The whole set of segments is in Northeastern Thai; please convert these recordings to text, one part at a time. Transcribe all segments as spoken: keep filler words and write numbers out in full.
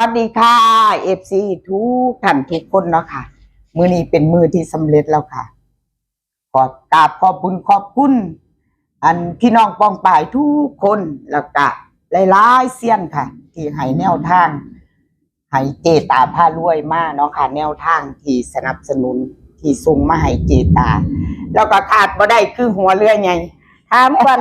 วัสดีค่ะ เอฟซี ทุกท่านทุกคนเนาะค่ะ มื้อนี้เป็นมื้อที่สำเร็จแล้วค่ะ ขอบ กราบขอบบุญขอบคุณ อันพี่น้องป้องปายทุกคน แล้วก็หลายๆเซียนค่ะ ที่ให้แนวทาง ให้เจตาพารวยมาเนาะค่ะ แนวทางที่สนับสนุน ที่ส่งมาให้เจตา แล้วก็ขาดบ่ได้คือหัวเรือใหญ่ ถามก่อน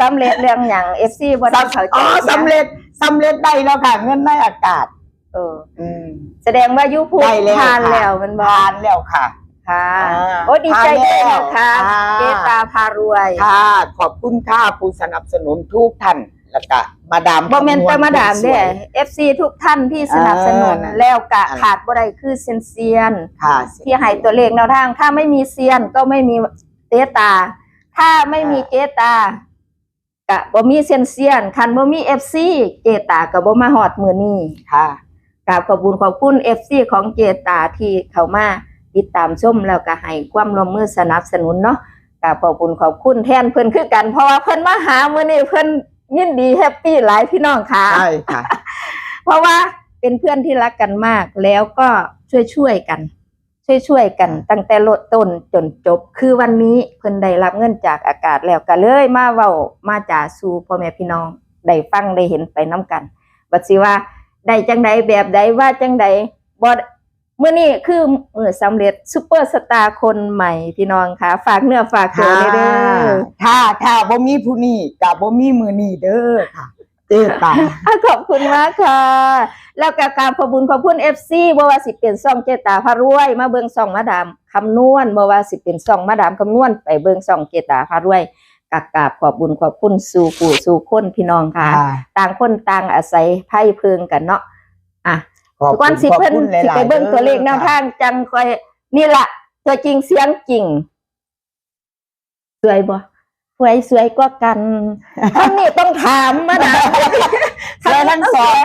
สำเร็จเรื่องหยัง เอฟซี บ่ได้เข้าใจ อ๋อ สำเร็จ สำเร็จได้แล้วค่ะ เงินในอากาศ เออ อืม แสดงว่ายูทูบ ได้แล้ว ผ่าน ค่ะ แล้วแมันบ่ ผ่านแล้วค่ะ ค่ะ อ่า โอ้ดีใจด้วยนะคะ ผ่านแล้ว เจตาพารวย ค่ะ ขอบคุณค่ะ ผู้สนับสนุนทุกท่าน แล้วก็มาดาม บ่แม่นแต่มาดามเด้ คำนวณคนสวย เอฟซี ทุกท่านที่สนับสนุน อ่า แล้วก็ขาดบ่ได้คือเซียนเซียน ค่ะ ที่ให้ตัวเลขแนวทาง ถ้าไม่มีเซียนก็ไม่มีเจตา ถ้าไม่มี ค่ะ เจตา ก็บ่มีเซียนเซียน คันบ่มี เอฟซี เจตาก็บ่มาฮอดมื้อนี้ ค่ะ กราบขอบคุณขอบคุณ เอฟซี ของเจตาที่เข้ามาติดตามชม แล้วก็ให้ความร่วมมือสนับสนุนเนาะ กราบขอบคุณขอบคุณแทนเพิ่นคือกัน เพราะว่าเพิ่นมาหามื้อนี้เพิ่นยินดีแฮปปี้หลายพี่น้องค่ะ ใช่ค่ะ เพราะว่าเป็นเพื่อนที่รักกันมาก แล้วก็ช่วยช่วยๆกัน ช่วยช่วยๆกัน ตั้งแต่เริ่มต้นจนจบ คือวันนี้เพิ่นได้รับเงินจากอากาศแล้ว ก็เลยมาเว้ามาจาสู่พ่อแม่พี่น้องได้ฟังได้เห็นไปนำกัน บัดสิว่าได้จังใดแบบใดว่าจังใด บ่ มื้อนี้คือมื้อสำเร็จซุปเปอร์สตาร์คนใหม่พี่น้องค่ะ ฝากเนื้อฝากตัวเลยเด้อ ถ้า ถ้าบ่มีผู้นี้ก็บ่มีมื้อนี้เด้อค่ะ เจตา อ่ะขอบคุณมากค่ะ แล้วก็กราบขอบคุณขอบคุณ เอฟซี บ่ว่าสิเป็นช่องเจตาพารวย มาเบิ่งช่องมาดามคำนวณ บ่ว่าสิเป็นช่องมาดามคำนวณ ไปเบิ่งช่องเจตาพารวย ก็กราบขอบคุณขอบคุณสู่ผู้สู่คนพี่น้องค่ะ ค่ะ ต่างคนต่างอาศัยไพ่เพิงกันเนาะ อ่ะ ขอบคุณ ก่อนสิเพิ่น ขอบคุณหลายๆ สิไปเบิ่งตัวเลข เด้อ แนวทางจังค่อย นี่ล่ะ ตัวจริงเสียงจริง สวยบ่ สวยสวยกว่ากัน คำนี้ต้องถามมาดาม สวยทั้งสอง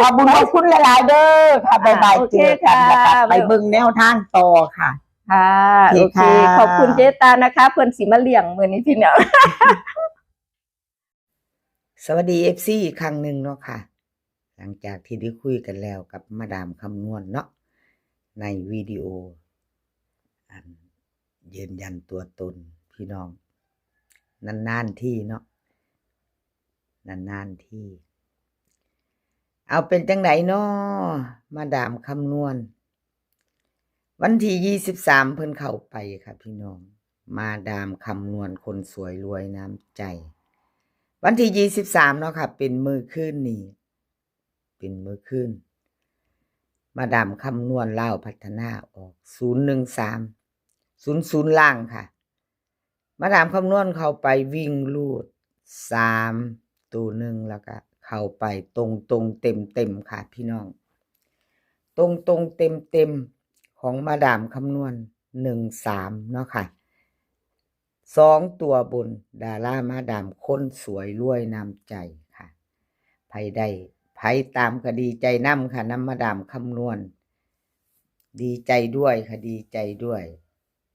ขอบคุณขอบคุณหลายๆเด้อค่ะ บ๊ายบาย โอเค เจอกัน ค่ะ แล้วก็ไปเบิ่งแนวทางต่อค่ะ ค่ะ โอ โอ เค เค ค่ะ ขอบคุณเจตานะคะ เพิ่นสิมาเลี้ยงมื้อนี้พี่น้อง สวัสดี เอฟซี อีกครั้งหนึ่งเนาะค่ะ หลังจากที่ได้คุยกันแล้วกับมาดามคำนวณเนาะ ในวิดีโอ อันยืนยันตัวตนพี่น้อง นานๆทีเนาะ นานๆที เอาเป็นจังไดเนาะ มาดามคำนวณ วันที่ยี่สิบสามเพิ่นเข้าไปค่ะพี่น้อง มาดามคำนวณคนสวยรวยน้ำใจ วันที่ยี่สิบสามเนาะค่ะ เป็นมื้อคืนนี้ เป็นมื้อคืน มาดามคำนวณลาวพัฒนาออก ศูนย์หนึ่งสาม ศูนย์ศูนย์ล่างค่ะ มาดามคำนวณเข้าไปวิ่งรูด สาม ตัวหนึ่ง แล้วก็เข้าไปตรงๆเต็มๆค่ะพี่น้อง ตรงๆเต็มๆของมาดามคำนวณ หนึ่งสาม เนาะค่ะ สองตัวบน ดารามาดามคนสวยรวยน้ำใจค่ะ ไผได้ ไผตามก็ดีใจนำค่ะ นำมาดามคำนวณ ดีใจด้วยค่ะ ดีใจด้วย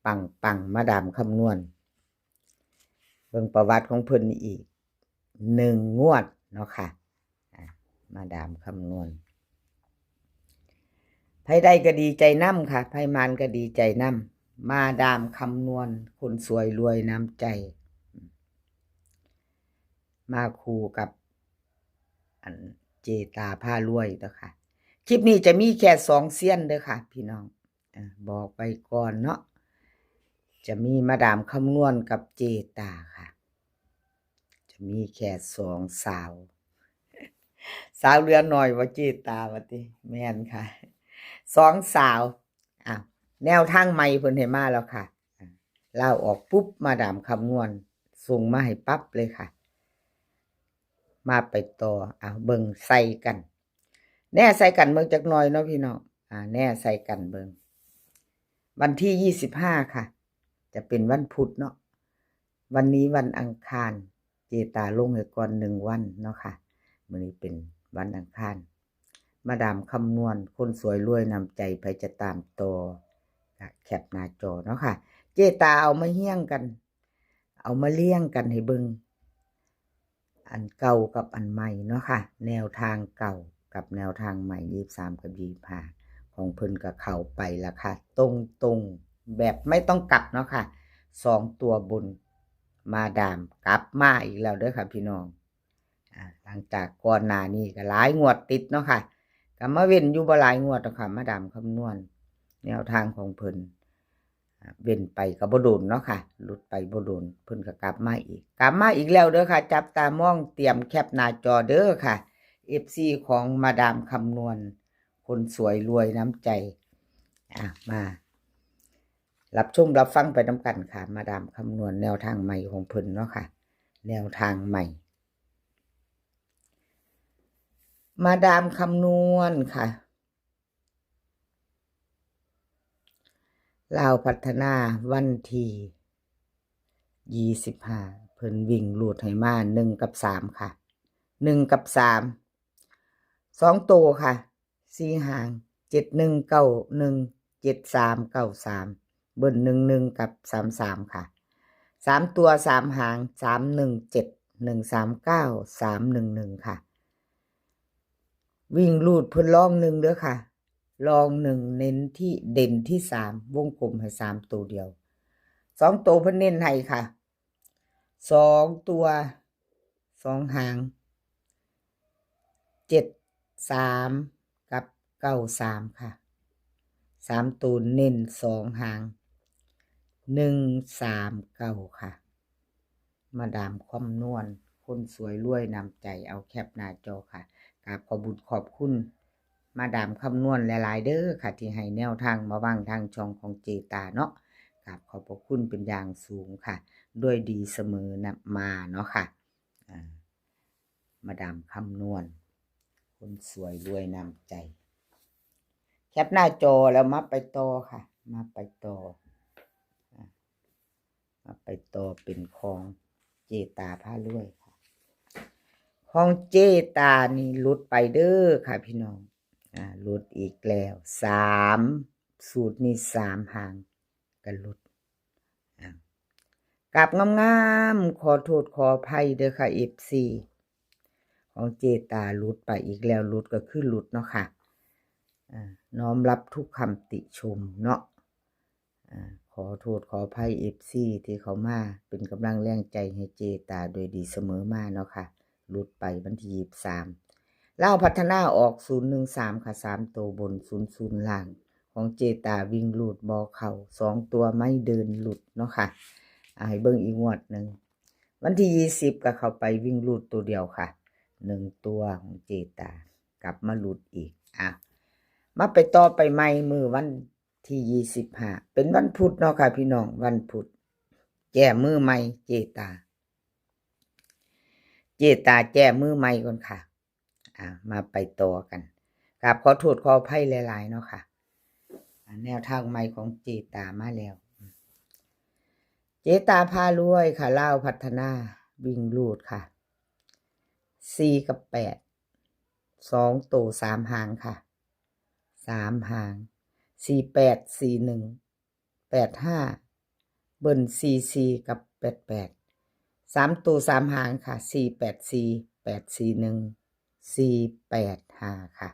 ปังๆมาดามคำนวณ เบิ่งประวัติของเพิ่นอีก หนึ่งงวดเนาะค่ะ อ่ะ มาดามคำนวณ ไผได้ก็ดีใจนำค่ะ ไผหมานก็ดีใจนำ มาดามคำนวณ คนสวยรวยน้ำใจ มาคู่กับ อันเจตาพารวยเด้อค่ะ คลิปนี้จะมีแค่สองเซียนเด้อค่ะ พี่น้อง อ่ะ บอกไปก่อนเนาะ จะมีมาดามคำนวณกับเจตาค่ะ จะมีแค่สองสาว สาวเหลือหน่อยว่าเจตาว่าติ แม่นค่ะ สองสาว อ่ะ แนวทางใหม่เพิ่นให้มาแล้วค่ะ อ่ะ ลาวออกปุ๊บ มาดามคำนวณ ส่งมาให้ปั๊บเลยค่ะ มาไปต่อ อ่ะ เบิ่งใส่กัน แน่ใส่กันเบิ่งจักหน่อยเนาะพี่น้อง อ่า แน่ใส่กันเบิ่ง วันที่ยี่สิบห้าค่ะ จะเป็นวันพุธเนาะ วันนี้วันอังคาร เจตาลงให้ก่อนหนึ่งวันเนาะค่ะ มื้อนี้เป็นวันอังคาร มาดามคำนวณ คนสวยรวยน้ำใจ ไผจะตามต่อ ก็แคปหน้าจอเนาะค่ะ เจตาเอามาเฮี้ยงกัน เอามาเรียงกันให้เบิ่ง อันเก่ากับอันใหม่เนาะค่ะ แนวทางเก่า กับแนวทางใหม่ ยี่สิบสาม กับ ยี่สิบห้า ของเพิ่นก็เข้าไปแล้วค่ะ ตรงๆ แบบไม่ต้องกลับเนาะค่ะ สองตัวบน มาดามกลับมาอีกแล้วเด้อค่ะพี่น้อง อ่า หลังจากก่อนหน้านี้ก็หลายงวดติดเนาะค่ะ ก็มาเว้นอยู่บ่หลายงวดเนาะค่ะ มาดามคำนวณแนวทางของเพิ่น อ่า เว้นไปก็บ่โดนเนาะค่ะ หลุดไปบ่โดน เพิ่นก็กลับมาอีก กลับมาอีกแล้วเด้อค่ะ จับตามอง เตรียมแคปหน้าจอเด้อค่ะ เอฟซี ของมาดามคำนวณ คนสวยรวยน้ำใจ อ่ะ มารับชมรับฟังไปนำกันค่ะ มาดามคำนวณแนวทางใหม่ของเพิ่นเนาะค่ะ แนวทางใหม่ มาดามคำนวณค่ะ ลาวพัฒนาวันที่ ยี่สิบห้า เพิ่นวิ่งรูดให้มา หนึ่ง กับ สาม ค่ะ หนึ่ง กับ สาม สอง ตัวค่ะ สี่ หาง เจ็ด หนึ่ง เก้า หนึ่ง เจ็ด สาม เก้า สาม เบิ้ล หนึ่ง หนึ่ง กับ สาม สาม ค่ะ สาม ตัว สาม หาง สาม หนึ่ง เจ็ด หนึ่ง สาม เก้า สาม หนึ่ง หนึ่ง ค่ะ วิ่งรูดเพิ่นรอง หนึ่ง เด้อค่ะ รอง หนึ่ง เน้นที่ เด่นที่ สาม วงกลมให้ สาม ตัวเดียว สอง ตัวเพิ่นเน้นให้ค่ะ สอง ตัว สอง หาง เจ็ด สาม กับ เก้า สาม ค่ะ สาม ตัวเน้น สอง หาง หนึ่ง สาม เก้า ค่ะ มาดามคำนวณ คนสวยรวยน้ำใจ เอาแคปหน้าจอค่ะ กราบขอบบุญขอบคุณ มาดามคำนวณหลายๆ เด้อค่ะ ที่ให้แนวทางมาวางทางช่องของเจตาเนาะ กราบขอบพระคุณเป็นอย่างสูงค่ะ ด้วยดีเสมอนะมาเนาะค่ะ อ่า มาดามคำนวณ คนสวยรวยน้ำใจ แคปหน้าจอแล้วมาไปต่อค่ะ มาไปต่อ อ่า มาไปต่อเป็นของเจตาพารวยค่ะ ของเจตานี่หลุดไปเด้อค่ะพี่น้อง อ่า หลุดอีกแล้ว สาม สูตรนี่ สาม หางก็หลุด อ่า กราบงามๆ ขอโทษขออภัยเด้อค่ะ เอฟซี ของเจตาหลุดไปอีกแล้ว หลุดก็คือหลุดเนาะค่ะ อ่า น้อมรับทุกคำติชมเนาะ อ่า ขอโทษขออภัย เอฟซี ที่เข้ามาเป็นกำลังแรงใจให้เจตาโดยดีเสมอมาเนาะค่ะ หลุดไปวันที่ ยี่สิบสาม ลาวพัฒนาออก ศูนย์หนึ่งสาม ค่ะ สาม ตัวบน ศูนย์ศูนย์ ล่าง ของเจตาวิ่งรูดบ่เข้า สอง ตัวไม่เดินหลุดเนาะค่ะ อ่า ให้เบิ่งอีกงวดหนึ่ง วันที่ ยี่สิบ ก็เข้าไปวิ่งรูดตัวเดียวค่ะ หนึ่ง ตัวของเจตา กลับมาหลุดอีก อ่ะ มาไปต่อไปใหม่มื้อวันที่ ยี่สิบห้า เป็นวันพุธเนาะค่ะพี่น้อง วันพุธ แก้มือใหม่เจตา เจตาแก้มือใหม่ก่อนค่ะ อ่า มาไปต่อกัน กราบขอโทษขออภัยหลายๆ เนาะค่ะ อ่า แนวทางใหม่ของเจตามาแล้ว เจตาพารวยค่ะ ลาวพัฒนาวิ่งรูดค่ะ สี่ กับ แปด สอง ตัว สาม หางค่ะ สาม หาง สี่ แปด สี่ หนึ่ง แปด ห้า เบิ้ล สี่ สี่ กับ แปด แปด สาม ตัว สาม หางค่ะ สี่ แปด สี่ แปด สี่ หนึ่ง สี่ แปด ห้า ค่ะ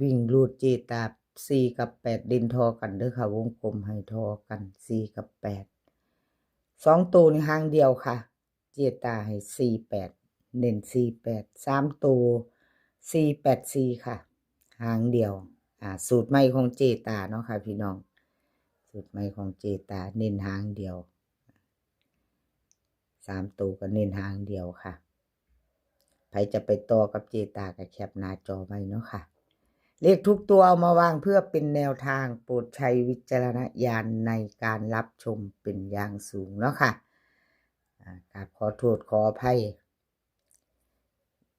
วิ่งรูดเจตา สี่ กับ แปด เด่นทอกันเด้อค่ะ วงกลมให้ทอกัน สี่ กับ แปด สอง ตัวนี่หางเดียวค่ะ เจตาให้ สี่ แปด เน้น สี่ แปด สาม ตัว สี่ แปด สี่ ค่ะ หางเดียว อ่า สูตรใหม่ของเจตาเนาะค่ะพี่น้อง สูตรใหม่ของเจตา เน้นหางเดียว สาม ตัวก็เน้นหางเดียวค่ะ ใผจะไปต่อกับเจตาก็แคปหน้าจอไว้เนาะค่ะ เลขทุกตัวเอามาวางเพื่อเป็นแนวทาง โปรดใช้วิจารณญาณในการรับชมเป็นอย่างสูงเนาะค่ะ อ่า กราบขอโทษขออภัย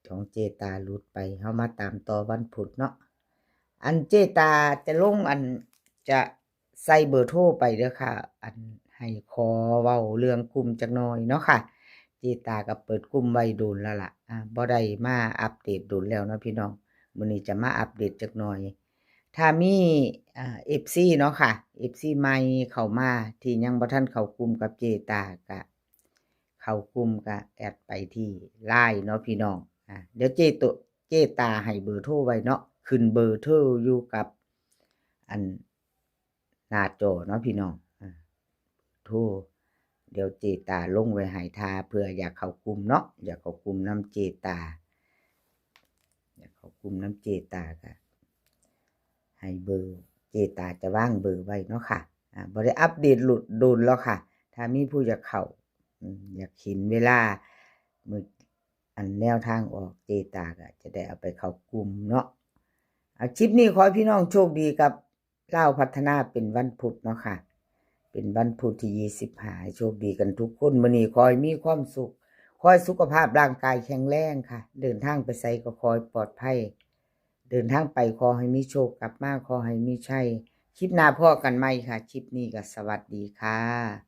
ของเจตาหลุดไป เฮามาตามต่อวันพุธเนาะ อันเจตาจะลง อันจะใส่เบอร์โทรไปเด้อค่ะ อันให้ขอเว้าเรื่องกลุ่มจักหน่อยเนาะค่ะ เจตาก็เปิดกลุ่มไว้โดนแล้วล่ะ อ่า บ่ได้มาอัปเดตโดนแล้วเนาะพี่น้อง มื้อนี้จะมาอัปเดตจักหน่อย ถ้ามี อ่า เอฟซี เนาะค่ะ เอฟซี ใหม่เข้ามาที่ยังบ่ทันเข้ากลุ่มกับเจตาก็ เข้ากลุ่มก็แอดไปที่ไลน์เนาะพี่น้อง อ่า เดี๋ยวเจโต เจตาให้เบอร์โทรไว้เนาะ ขึ้นเบอร์โทรอยู่กับ อัน หน้าจอเนาะพี่น้อง อ่า โทร เดี๋ยวเจตาลงไว้ให้ ถ้าเผื่ออยากเข้ากลุ่มเนาะ อยากเข้ากลุ่มนำเจตา อยากเข้ากลุ่มนำเจตาก็ให้เบอร์ เจตาจะวางเบอร์ไว้เนาะค่ะ อ่า บ่ได้อัปเดตโดนแล้วค่ะ ถ้ามีผู้อยากเข้า อืม อยากเห็นเวลา มื้อ อันแนวทางออก เจตาก็จะได้เอาไปเข้ากลุ่มเนาะ เอา คลิปนี้ขอให้พี่น้องโชคดีกับลาวพัฒนาเป็นวันพุธเนาะค่ะ เป็นวันพุธที่ยี่สิบห้า ให้โชคดีกันทุกคน มื้อนี้ขอให้มีความสุข ขอให้สุขภาพร่างกายแข็งแรงค่ะ เดินทางไปไสก็ขอให้ปลอดภัย เดินทางไปขอให้มีโชค กลับมาขอให้มีชัย คลิปหน้าพ้อกันใหม่ค่ะ คลิปนี้ก็สวัสดีค่ะ